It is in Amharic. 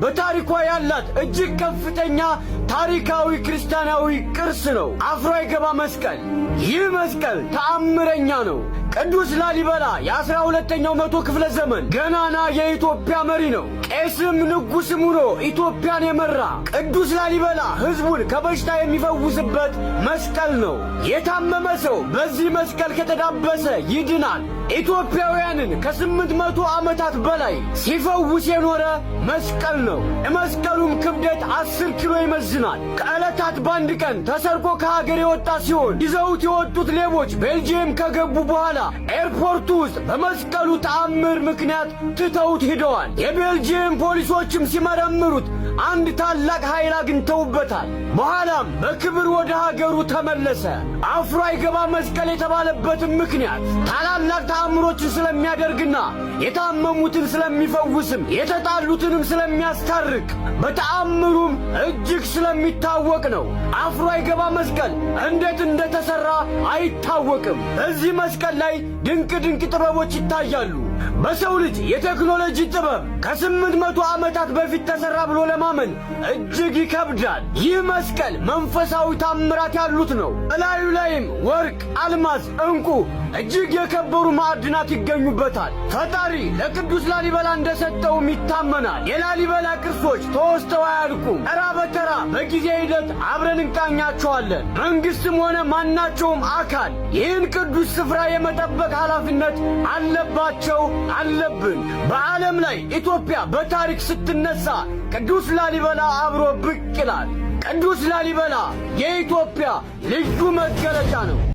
በታሪኳ ያላት እጅግ ከፍተኛ ታሪካዊ ክርስቲያናዊ ቅርስ ነው። አፍሮ አይገባ መስቀል። ይህ መስቀል ተአምረኛ ነው። ቅዱስ ላሊበላ የ12ኛው መቶ ክፍለ ዘመን ገናና የኢትዮጵያ መሪ ነው። ቄስም ንጉሥም ሆኖ ኢትዮጵያን የመራ ቅዱስ ላሊበላ ሕዝቡን ከበሽታ የሚፈውስበት መስቀል ነው። የታመመ ሰው በዚህ መስቀል ከተዳበሰ ይድናል። ኢትዮጵያውያንን ከ800 ዓመታት በላይ ሲፈውስ የኖረ መስቀል ነው። የመስቀሉም ክብደት 10 ኪሎ ይመዝናል። ከዕለታት በአንድ ቀን ተሰርቆ ከሀገር የወጣ ሲሆን ይዘውት የወጡት ሌቦች ቤልጅየም ከገቡ በኋላ ኤርፖርቱ ውስጥ በመስቀሉ ተአምር ምክንያት ትተውት ሂደዋል። የቤልጅየም ፖሊሶችም ሲመረምሩት አንድ ታላቅ ኃይል አግኝተውበታል። በኋላም በክብር ወደ ሀገሩ ተመለሰ። አፍሮ አይገባ መስቀል የተባለበትም ምክንያት ታላላቅ ተአምሮችን ስለሚያደርግና የታመሙትን ስለሚፈውስም የተጣሉትንም ስለሚያስታርቅ በተአምሩም እጅግ ስለሚታወቅ ነው። አፍሮ አይገባ መስቀል እንዴት እንደተሠራ አይታወቅም። በዚህ መስቀል ላይ ድንቅ ድንቅ ጥበቦች ይታያሉ። በሰው ልጅ የቴክኖሎጂ ጥበብ ከ800 ዓመታት በፊት ተሠራ ብሎ ለማመን እጅግ ይከብዳል። ይህ መስቀል መንፈሳዊ ታምራት ያሉት ነው። እላዩ ላይም ወርቅ፣ አልማዝ፣ ዕንቁ እጅግ የከበሩ ማዕድናት ይገኙበታል። ፈጣሪ ለቅዱስ ላሊበላ እንደሰጠውም ይታመናል። የላሊበላ ቅርሶች ተወስተው አያልቁም። ተራ በተራ በጊዜ ሂደት አብረን እንቃኛቸዋለን። መንግሥትም ሆነ ማናቸውም አካል ይህን ቅዱስ ስፍራ የመጠበቅ ኃላፊነት አለባቸው፣ አለብን። በዓለም ላይ ኢትዮጵያ በታሪክ ስትነሳ ቅዱስ ላሊበላ አብሮ ብቅ ይላል። ቅዱስ ላሊበላ የኢትዮጵያ ልዩ መገለጫ ነው።